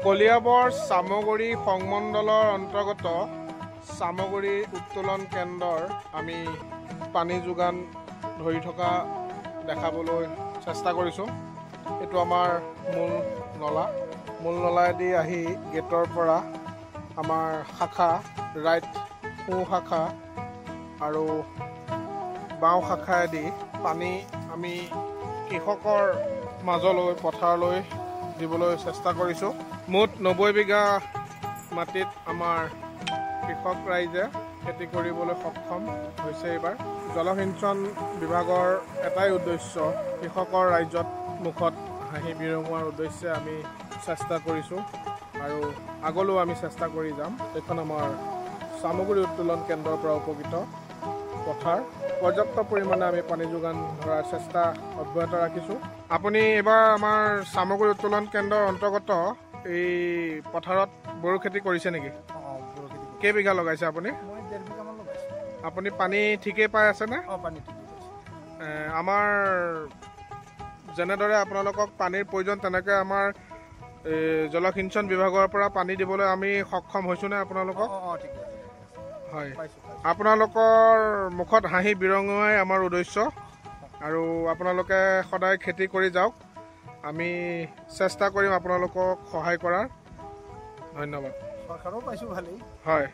কলিয়াবৰ চামগুৰি সংমণ্ডলৰ অন্তৰ্গত চামগুৰি উত্তোলন কেন্দ্ৰৰ আমি পানী যোগান ধৰি থকা দেখাবলৈ চেষ্টা কৰিছোঁ। এইটো আমাৰ মূল নলা। মূল নলাইদি আহি গেটৰ পৰা আমাৰ শাখা ৰাইট সোঁ শাখা আৰু বাওঁ শাখাইদি পানী আমি কৃষকৰ মাজলৈ পথাৰলৈ দিবলৈ চেষ্টা কৰিছোঁ। মুঠ 90 বিঘা মাটিত আমাৰ কৃষক ৰাইজে খেতি কৰিবলৈ সক্ষম হৈছে। এইবাৰ জলসিঞ্চন বিভাগৰ এটাই উদ্দেশ্য, কৃষকৰ ৰাইজত মুখত হাঁহি বিৰঙোৱাৰ উদ্দেশ্যে আমি চেষ্টা কৰিছোঁ আৰু আগলৈও আমি চেষ্টা কৰি যাম। এইখন আমাৰ চামগুৰি উত্তোলন কেন্দ্ৰৰ পৰা উপকৃত পথাৰ। পৰ্যাপ্ত পৰিমাণে আমি পানী যোগান ধৰাৰ চেষ্টা অব্যাহত ৰাখিছোঁ। আপুনি এইবাৰ আমাৰ চামগুৰি উত্তোলন কেন্দ্ৰৰ অন্তৰ্গত এই পথাৰত বড়ো খেতি কৰিছে নেকি? কেইবিঘা লগাইছে আপুনি? আপুনি পানী ঠিকেই পাই আছেনে? আমাৰ যেনেদৰে আপোনালোকক পানীৰ প্ৰয়োজন তেনেকৈ আমাৰ জলসিঞ্চন বিভাগৰ পৰা পানী দিবলৈ আমি সক্ষম হৈছোঁনে আপোনালোকক? হয়, আপোনালোকৰ মুখত হাঁহি বিৰঙুৱাই আমাৰ উদ্দেশ্য আৰু আপোনালোকে সদায় খেতি কৰি যাওক। আমি চেষ্টা কৰিম আপোনালোকক সহায় কৰাৰ। ধন্যবাদ। চৰকাৰেও পাইছোঁ ভালেই। হয়।